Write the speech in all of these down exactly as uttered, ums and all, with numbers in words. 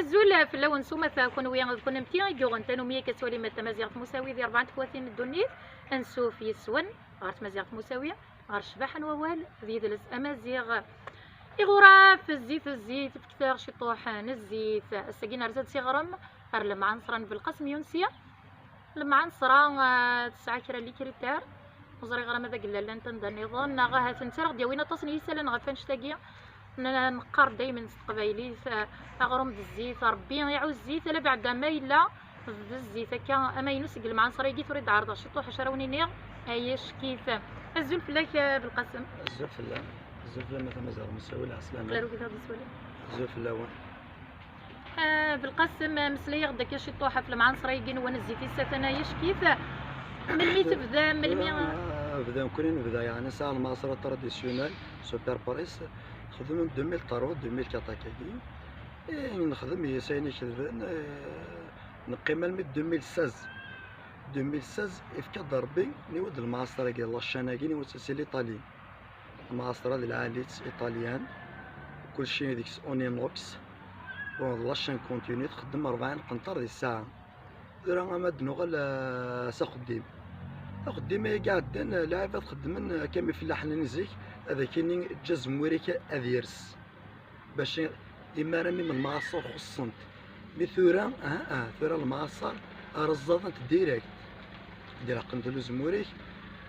Azul fell-awen s umata, kunwi d kunemti i yuɣen tanumi akka ttwalim Tamaziɣt Musawi di rebɛa n tekwatin n ddunit. Ansuf yes-wen ɣer Tmaziɣt Musawi, ɣer ccbaḥa n wawal d yidles amaziɣ. Iɣuraf, zzit, zzit, fket-aɣ ciṭuḥ n zzit. Ass-agi nerza-d s iɣrem ar Lemɛenṣra n Belqasem Yunsi. Lemɛenṣra, ah, tesɛa kra n likritar. Ur ẓriɣ ara ma d agellal llant anda nniḍen, neɣ ahat netta ara ɣ-d-yawin aṭas n yisallen ɣef annect-agi. N-, neqqar daymen s teqbaylit, ah, aɣrum d zzit, Rebbi iɛuzz-it, ala beɛda ma yella d zzit akka amaynu seg Lemɛenṣra-agi. Tura i d-ɛerḍeɣ ciṭuḥ acu ara wen-iniɣ, ay acek-it. Azul fell-ak, ah, Belqasem. Azul fell-am. Azul fell-am a Tamaziɣt Musawi, lɛeslama. Aql-aɣ wid aɣ-d-yeswalen. Azul fell-awen. Ah, Belqasem, ah, meslay-aɣ-d akka ciṭuḥ ɣef Lemɛenṣra-agi n zzit-is, atan ay acek-it. Melmi tebda, melmi? Ah, bda nekkni nebda, yeɛni, sɛa Lemɛenṣra traditionnel, Super Presse, xedmen deux mille trois, deux mille quatre akkagi. Eh, nexdem yes ayen iketben, eh, neqqim almi deux mille seize. Deux mille seize, ifka-d Rebbi, niwa-d Lemɛenṣra-agi, la chaîne-agi, niwa-tt si l'Italie. Lemɛenṣra d lɛali-tt, iṭalyan, kulci deg-s en inox. Bon, d la chaîne continue, txeddem rebɛin qenṭar di ssaɛa. Tura ama d-nuɣal, eh, s axeddim. Axeddim-agi iɛeddan, eh, lɛibad xeddmen, eh, akka mi fellaḥen n zik, ad ak-ini eǧǧ azemmur-ik ad yers. Bac i-, imar-a mi lemɛaṣer xuṣṣent. Mi tura, ah, ah, tura lemɛaṣer reẓẓaḍent direct. Di lḥeqq n uzemmur-ik,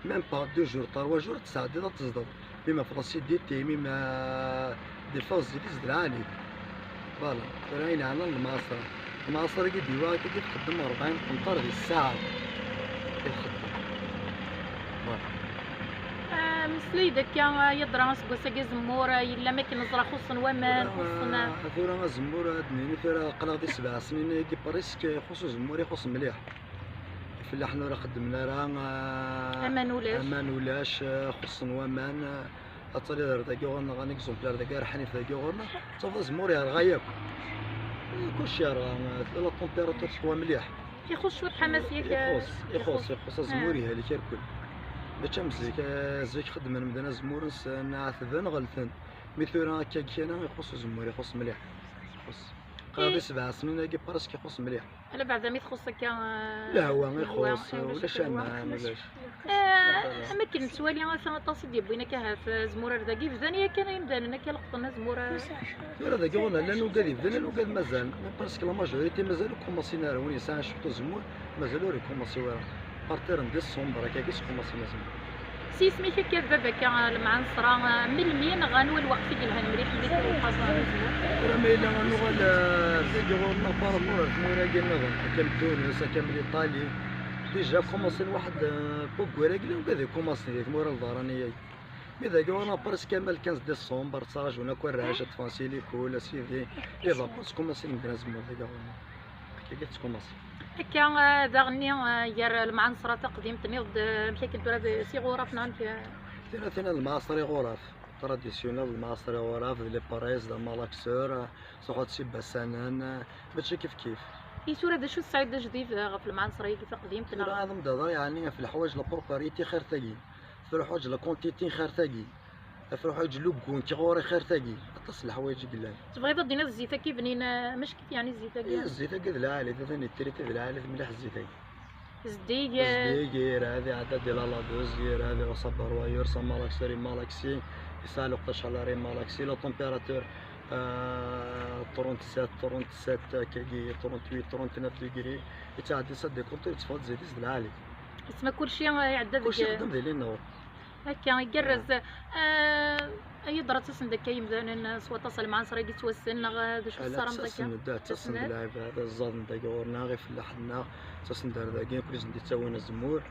même pas deux jours, trois jours, ad tesɛeddiḍ ad tezdeḍ. Mi ma fḍa si D T, mi ma des fois zzit-is d lɛali. Voilà, tura ayen ɛnan lemɛaṣer. Lemɛaṣer-agi d-iwa akka i txeddem rebɛin qenṭar di ssaɛa. I txeddem. Voilà. Ah, meslay-d akka, ah, yeḍra aseggas-agi azemmur, ah, yella mi akken neẓra xuṣṣen waman, xuṣṣen, ah. Tura, ah, tura azemmur, ad d-nini tura aql-aɣ di sebɛa snin-agi presque, ixuṣṣ uzemmur, ixuṣṣ mliḥ. Ifellaḥen ur xeddmen ara, ah, aman ulac. Aman ulac, ah, xuṣṣen waman, ah, ad taliḍ ar dagi ɣur-neɣ, un exemple ar dagi, ar Ḥnif dagi ɣur-neɣ, tafeḍ azemmur yerɣa yakk. Eh, kullec yerɣa, ah, tella la température teqwa mliḥ. Ixuṣṣ cwiṭ ḥamas, yak, ixuṣṣ, ixuṣṣ, ixuṣṣ, azemmur, ah, ihelk irkul. Mačči am zik, eh, zik xeddmen medden azemmur-nsen, ɛetben, ɣelten. Mi tura akka kan, ixuṣṣ uzemmur, ixuṣṣ mliḥ. Ixuṣṣ. Qrib i sebɛa snin-agi presque ixuṣṣ mliḥ. Ala beɛda mi txuṣṣ akka, eh, lehwa, lehwa, ixuṣṣ, eh, ulac, ulac aman, ulac. Eh, am akken nettwali, atan aṭas i d-yewwin akka ahat, eh, azemmur ar dagi. Bdan yakan yimdanen akka leqṭen azemmur, eh. Tura dagi ɣur-neɣ llan ugad yebdan, llan ugad mazal. Mais presque la majorité mazal ur kumaṣin ara. Win yesɛan cwiṭ uzemmur, mazal ur ikumaṣi ara. Partir n décembre, akka, i skumaṣin azemmur. S yisem-ik akka d baba-k, a Lemɛenṣra, melmi neɣ anwa lweqt i yelhan mliḥ, mliḥ i uqaẓ n uzemmur? Tura ma yella ad nuɣal, eh, dagi ɣur-neɣ par rapport ar tmura-agi nniḍen, akka am Tunes, akka am l'Italie, déjà kumaṣin waḥed, eh, n waggur-agi, llan wigad ikumaṣin di tmura lberraniya-agi. Mi dagi ɣur-neɣ presque am le quinze décembre, ttraǧun akk arrac ad ffɣen si likul, a sidi, i d aṭas kumaṣin medden azemmur dagi ɣur-neɣ. Akka i tettkumaṣi. Akka, eh, daɣenni, eh, gar Lemɛenṣra taqdimt, tenniḍ-d, eh, amek akken tura d, s iɣuraf neɣ amek, eh? Tura, tura Lemɛenṣra iɣuraf, traditionnel Lemɛenṣra iɣuraf, d les presses, d amalakseur, eh, truḥeḍ s ibasanen, eh, mačči kif kif. I tura d acu tesɛiḍ d ajdid, eh, ɣef Lemɛenṣra-agi taqdimt, neɣ? Tura ad am-d-hḍeṛ, yeɛni, ɣef leḥwayeǧ la propreté xir tagi. Tura ḥwayeǧ la quantité xir tagi. Ɣef leḥwayeǧ luggun, ki ɣur-i xir tagi. Aṭas n leḥwayeǧ i yellan. Tebɣiḍ ad d-tiniḍ zzit-agi bnin, eh, mačči kif yeɛni zzit-agi? Eh, zzit-agi d lɛali, d ayen yettriti d lɛali, d mliḥ zzit-agi. Zeddig, eh, zeddig, irad, iɛedda di la laveuse, irad, iruḥ s abarwayur, s amalakseur, imalaksi, yesɛa lweqt acḥal ara imalaksi, la température, eh, trente-sept, trente-sept, akkagi, trente-huit, trente-neuf degrés, yettɛeddi s adékontur, yetteffeɣ-d zzit-is d lɛali. Yettma kulci, eh, iɛedda deg. Kulci ixeddem di linur. Akka, igerrez. Ah, ay yeḍra ttasen-d akka yimdanen s waṭas n Lemɛenṣra-agi yettwassen, neɣ d acu tessarameḍ akka? Ttasen-d, ttasen-d lɛibad, ẓẓaden dagi ɣur-neɣ, ifellaḥen-nneɣ, ttasen-d ar dagi, nekkni sen-d-ittawin azemmur.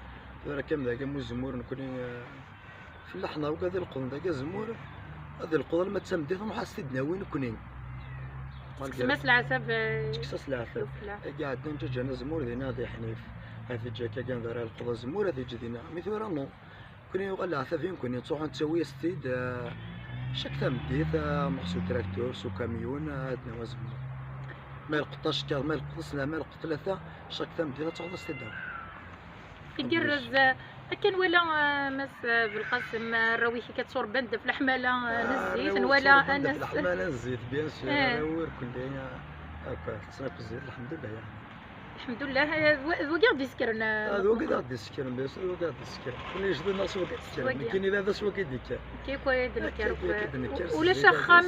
Tura kan dagi am uzemmur nekkni, eh, fellaḥen-nneɣ, wigad ileqqḍen dagi azemmur, ad ileqqeḍ alma d tameddit, nruḥ ad s-t-id-nawi nekkni. Tekksemt-as leɛtab, eh, tekkes-as leɛtab. Agi iɛeddan ǧǧan azemmur dinna di Ḥnif. Ad t-yeǧǧ akka kan d ara ileqqeḍ azemmur, ad t-yeǧǧ dinna. Mi tura, non. Nekkni yuɣal leɛtab i nekkni, nettruḥu nettawi-as-t-id, eh, chaque tameddit, eh, nruḥ s utraktur, s ukamyun, eh, ad d-nawi azemmur. Ma ileqqeḍ acekkaṛ, ma ileqqeḍ snat, ma ileqqeḍ tlata, chaque tameddit ad taweḍ ad s-t-id-tawiḍ. Igerrez, eh, akka nwala, eh, Mass, eh, Belqasem, eh, arraw-ik akka ttuṛebban-d ɣef leḥmala, eh, n zzit, nwala, ɣef leḥmala n zzit, bien sûr, eh, arraw irkelli, eh, Akka, tettnaqez zzit, lḥemdullah, yeɛni. Lḥemdullah, eh, d wa- d wagi i ɣ-d-isekren. Ah, d wagi i ɣ-d-isekren, bien sûr, d wagi i ɣ-d-isekren. Kunni jden-aɣ s wagi i d-isekren. Wagi. Nekkini baba s wagi i d-ikker. Kif wagi d-nekker. Akka, wagi d-nekker, Ulac zzit, axxam.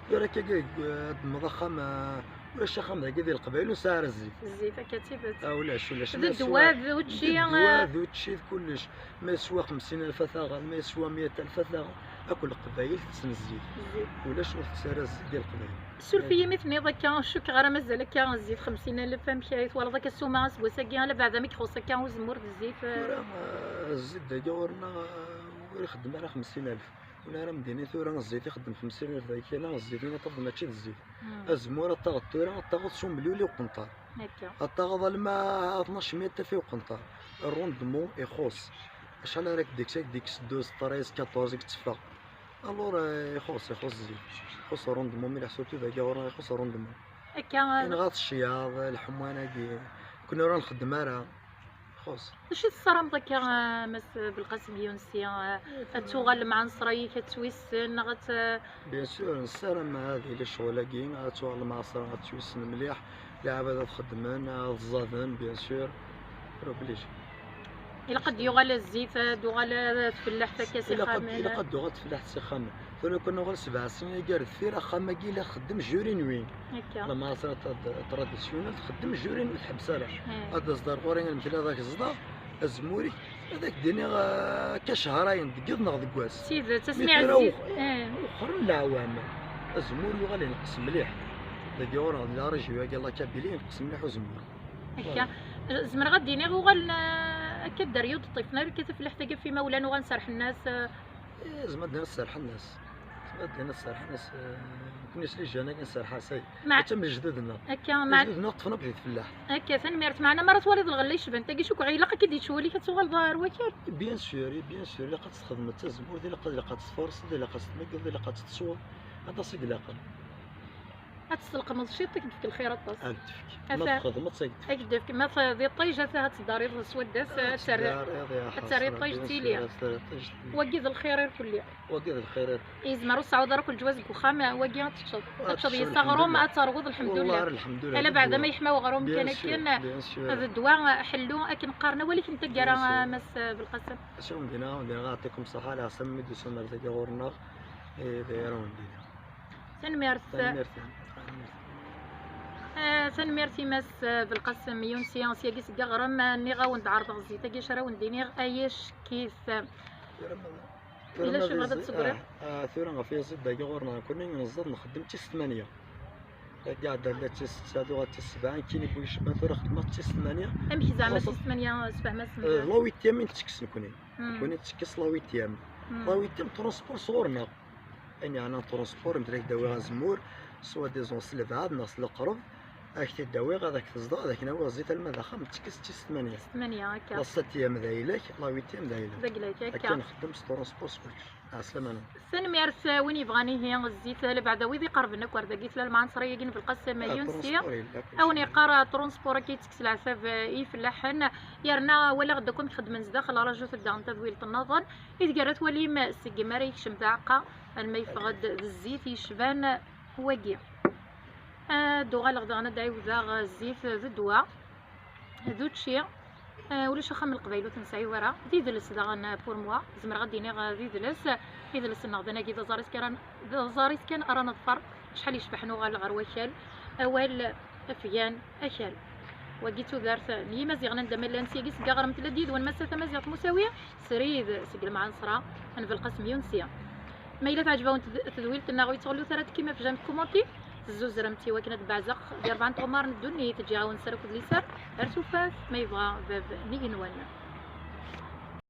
Tura akka, eh, d-mmeḍ axxam, eh, ur ulac axxam dagi di Leqbayel ur nesɛi ara zzit. Zzit, akka d tidet. Ah, ulac, ulac. D ddwa, d učči, D ddwa, eh, d učči, d kullec. Ma yeswa xemsin alef a taɣen, ma yeswa meyya alef a taɣen. Akk Leqbayel tetten zzit. Zzit. Ulac ur tettara zzit di Leqbayel. Suref-iyi mi tenniḍ akka, cukkeɣ ara mazal akka zzit xemsin alef, amek ay twalaḍ akka ssuma aseggas-agi, ala beɛda mi ixuṣ akka uzemmur d zzit, eh? Tura, eh, zzit dagi ɣur-neɣ, eh, ur ixeddem ara xemsin alef. Win ara m-d-yini tura zzit ixeddem xemsin alef dagi, neɣ zzit-nni ad tafeḍ mačči d zzit. Hmm. Azemmur ad taɣeḍ tura, ad taɣeḍ s umelyul i uqenṭar. Akka. Ad taɣeḍ alma tnac meyya alef i uqenṭar. Rrundmu ixuṣ. Acḥal ara k-d-ikkes, ad k-d-ikkes douze, treize, quatorze i yetteffeɣ. Alors, eh, ixuṣ, ixuṣ zzit. Ixuṣ rrundmu, mi leḥsab tura dagi ɣur-neɣ ixuṣ rrundmu. Akka. Inɣa tecyaḍ, lḥemwan-agi. Kunni ur nxeddem ara. Ixuṣ. D acu i tessarameḍ akka, eh, Mass Belqasem Yunsi, eh, ad tuɣal lmeɛnṣra-ik ad twissen, neɣ ad t- Bien sûr, nessaram ad yili ccɣel-agi, ad tuɣal lmeɛṣra ad twissen mliḥ, lɛibad ad xedmen, ad ẓẓaden, bien sûr. Obligé. Ilaq ad d-yuɣal zzit, ad d-tuɣal tfellaḥt akka s Ilaq ad, ixxamen. Ilaq ad d-tuɣal tfellaḥt s ixxamen. Tura kan nuɣal sebɛa snin agi ar deffir, axxam-agi la xeddem juri n win. Akka. Lmeɛṣra tra-, traditionnelle txeddem juri n ur tḥebbes ara. Eh. Ad as-d-rɣur ayen mkla ad ak-ẓḍa, azemmur-ik, ad ak-d-iniɣ, eh, akka cehrayen deg yiḍ neɣ deg wass. D tidet, Mi asmi tura ɛziz. ux-, Eh. Uxren leɛwam, azemmur yuɣal yenqes mliḥ. Dagi ɣur-neɣ di la région-agi, la Kabylie, yenqes mliḥ uzemmur. Akka. Zemreɣ ad d-iniɣ uɣalen, eh, akka dderya ur d-ṭṭifen ara akka tafellaḥt-agi ɣef imawlan, uɣalen serḥen-as, eh. Eh, zmer ad d-iniɣ serḥen-as. Zmer ad d-iniɣ serḥen-as, eh, nekkni s les jeunes-agi nserḥ-as, ay. Ma- Mačči am lejdud-nneɣ. Akka, ma- Lejdud-nneɣ ṭṭfen akk di tfellaḥt. Akka, tanemmirt. Meɛna mi ara twaliḍ lɣella yecban tagi, cukkeɣ ilaq ad k-id-yettwali, ad tuɣaleḍ ar wakal. Bien sûr, bien sûr, ilaq ad txedmeḍ tazemmurt, ilaq ad, ilaq ad tfarseḍ, ilaq ad tmeggeḍ, ilaq ad tesweḍ. Aṭas i ilaqen. Ad tesleqmeḍ ciṭ, ad k-d-tefk lxir aṭas. Ad d-tefk. Ata- Ma txedmeḍ, ad k-d-tefk. Ad k-d-tefk, ma t-, d iṭij, ata ad teddariḍ s waddad, ad terr-, Ad terr iṭij, ad terr iṭij tili. Wagi d lxir irkelli. Wagi d lxir irkelli. Yezmer ur tesɛuḍ ara akk leǧwaz deg uxxam, wagi ad teččeḍ. Ad teččeḍ yes aɣrum, ad terwuḍ, lḥemdullah. Ala beɛda ma yeḥma uɣrum kan akken, d ddwa ḥellu akken qqaren awal-ik n taggara, Mass Belqasem. Acu n dina, dina, ɛṭikum ṣṣeḥḥa, ɛla ɛsam mi d-tusam ar dagi ɣur-neɣ. Eh, d aya ara wen-d-iniɣ. Tanemmirt. Tanemmirt. Eh, tanemmirt i Mass Belqasem Yunsi, syagi seg aɣrem, eh, nniɣ-awen-d ɛerḍeɣ zzit-agi, acu ara wen-d-iniɣ, ay acek-it. Yella acu tebɣiḍ ad d-tesseggreḍ? Ah, ah, tura ɣef yaziḍ dagi ɣur-neɣ, kunni neẓẓad nxeddem d tis tmanya. Dagi ɛeddan d tis setta, tuɣal d tis sebɛa, nekkini bu yecban tura xeddmeɣ d tis tmanya. Amek zeɛma d tis tmanya, sefhem-asen? Eh, la huitième i nettekkes nekkni. Nekkni nettekkes la huitième. La huitième transport sɣur-neɣ. Ayen yeɛnan transport, mebla ad k-d-awiɣ azemmur, soit disant s lebɛad neɣ s leqreb, ad k-t-id-awiɣ, ad ak-t-ẓḍeɣ, ad ak-n-awiɣ zzit alma d axxam, nettekkes d tis tmanya. Tmanya, akka. La septième d ayla-k, la huitième d ayla-k. D ayla-k, akka. Akka nxeddem s transport s kullec. Ɛeslama-nwen. Tanemmirt, eh, win yebɣan ihi zzit, eh, lebɛed a wid iqerben akk ar dagi, tella lmeɛnṣra-agi n Belqasem Yunsi. Transport yella, kullec. A wen-iqqar, eh, transport akka yettekkes leɛtab, eh, i yifellaḥen, yerna walaɣ-d akk amek xeddmen zdaxel, rajut-d daɣen tadwilt nniḍen. Ideg ara twalim seg mi ara yekcem d aɛeqqa alma yeffeɣ-d d zzit yecban wagi. Ad d-uɣaleɣ daɣen ad d-ɛiwdeɣ zzit d ddwa d učči. Eh, ulac axxam n Leqbayel ur t-nesɛi ara. D idles daɣen, eh, pour moi. Zemreɣ ad d-iniɣ, eh, d idles. Idles-nneɣ d anagi d aẓar-is kan, d aẓar-is kan ara neḍfer. Acḥal yecbeḥ nuɣal ɣer wakal. Awal, afgan, akal. Wagi d tudert n Yimaziɣen anda ma llan syagi seg aɣrem tella-d yid-wen massa tamaziɣt Musawi, srid seg lemɛanṣra n Belqasem Yunsi. Ma yella teɛǧeb-awen ted-, tedwilt-nneɣ, ur yettɣellut ara ad tekkim ɣef j'aime, commenter, tezzuzremt i wakken ad beɛzeɣ di rebɛa n tɣemmar n ddunit, ǧǧiɣ-awen sser akked liser, ar tufat, ma yebɣa bab n yigenwan.